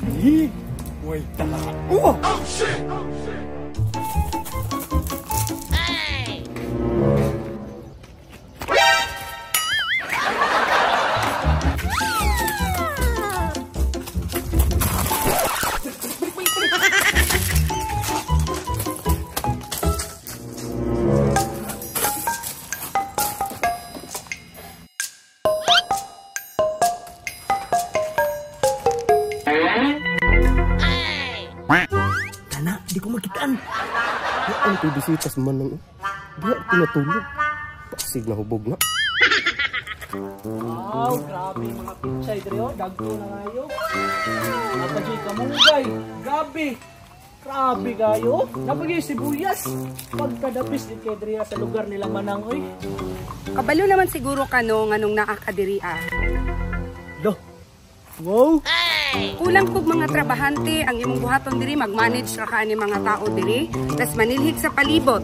Eh, way tao. Oh shit! Oh shit! Hey! Kana, di ko makitaan. Ang pibisitas man ng diha tinatulog. Pasig na hubog na. Wow, grabe mga pichay dre oh, dagko na ngayo. Napajay kamunggay. Grabe. Grabe kayo. Napagay sibuyas. Pagkadapis din kay dre sa lugar nila Manang oy. Kabalo naman siguro kano nganong naa ka diri ah. Lo. Wow. Kulang pug mga trabahante ang imong buhaton diri, mag-manage ra ka ani mga tao diri, tas manilhig sa palibot.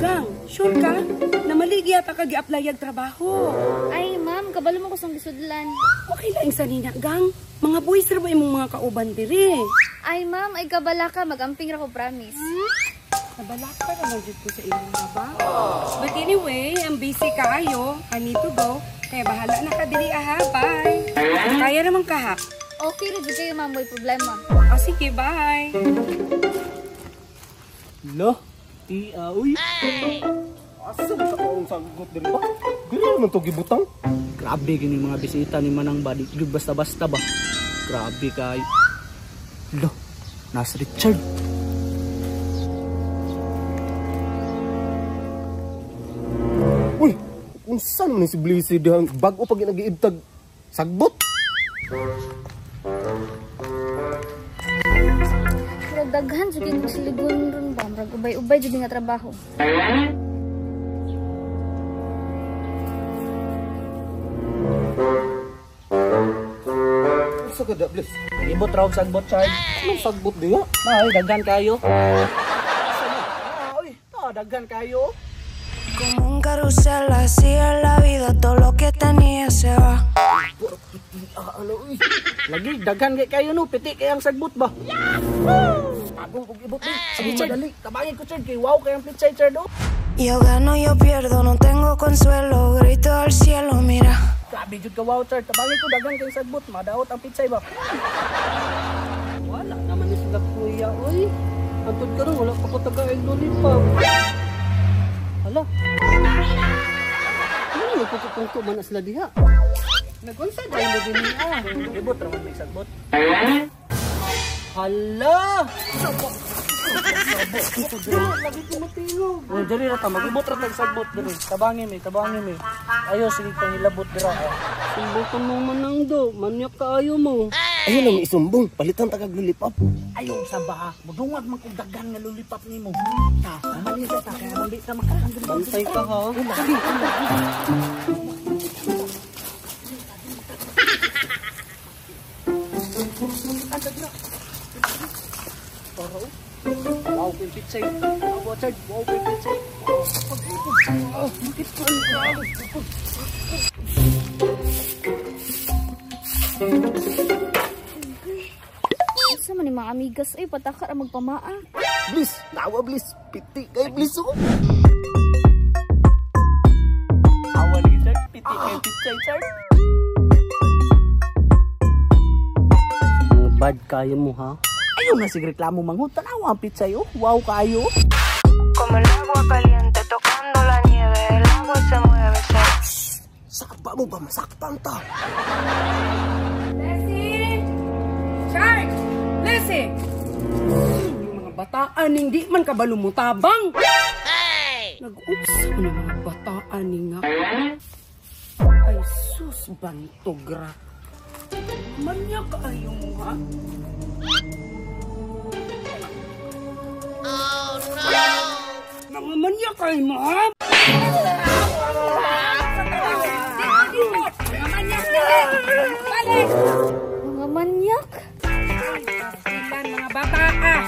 Gang, sure ka? Namaligi ata ka gi-apply ag trabaho. Ay, ma'am, kabalo mo ko sang gisudlan. Okay lang sa nina, gang. Mga boys ra ba imong mga kauban diri? Ay, ma'am, ay kabala ka, mag-amping ra ko, promise. Nabalak pa naman dito ko sa imong ba? But anyway, I'm busy kaayo. I need to go. Kaya bahala na ka diri aha. Bye. Kaya naman ka ha. Okay ra jud kayo, ma'am, way problema. O sige, bye. Lo, tia uy. Asa man sa kaong sagot diri ba? Diri naman to gibutang. Grabe kini mga bisita ni Manang ba, di jud basta-basta ba. Grabe kay. Lo, nas Richard. Uy, unsa man ni si Blissy dihang bag-o pag nagiibtag sagbot? Murag daghan jud kay siligon ron ba, murag ubay-ubay jud nga trabaho. Unsa ka da, Bliss? Ibot raw sagbot, Chard. Anong sagbot diha? Ay, daghan kayo. Ay, daghan kayo. Como un carrusel, así es la vida, todo lo que tenía se va. Lagi, daghan kay kayo no, piti kay ang sagbot ba? Yahoo! Bagong kog ibot ni. Sige, Chard, dali. Tabangin ko, Chard, kay wow kay ang pitsay, Chard, oh. Yo gano, yo pierdo, no tengo consuelo, grito al cielo, mira. Grabe jud ka wow, Chard. Tabangin ko, daghan kay sagbot, madaot ang pitsay ba? Wala naman ni sila kuya, oy. Antod karon wala pa ko taga-og lollipop. Hala. Ano nagpupungko man na sila diha? Nagunsa dahil mo din ah. Ibot ra man may sagbot. Hala! Lagi ko matingog. Oh, diri ra ta magibot ra tag sagbot diri. Tabangi mi, tabangi mi. Ayo sige kang hilabot dira. Sumbong ka mo Manang do, manyak kaayo mo. Ayo na isumbong, palitan ta kag lollipop. Ayo sa ba, mudungag man kog daghan nga lollipop nimo. Ta, mamalin ta kaya man di ta makaanggan. Bantay ka ha. Wow, kay pitsay. Wow, Chard. Wow, kay pitsay. Oh, bakit ko? Sa man ni mga amigas ay pataka ra magpamaa. Bliss, nawa Bliss. Piti kay Bliss oh. Awa lagi, Chard. Piti kay pitsay, Chard. Bad kayo mo ha. Ayaw na sige reklamo manghud. Tanawa ang pitsay oh. Wow kayo. Como el agua caliente tocando la nieve, el agua se mueve, se. Saba mo ba masaktan ta? Blessy! Chard! Blessy! Yung mga bataan hindi man kabalo mo tabang. Hey! Nag-unsa man ang mga bataan ni nga. Ay sus, bantogra. Manyak kaayo mo ha? Oh no! Mga manyak kayo mo ha? Dito! Mga manyak dili! Balik! Mga manyak? Ilan mga bata ah!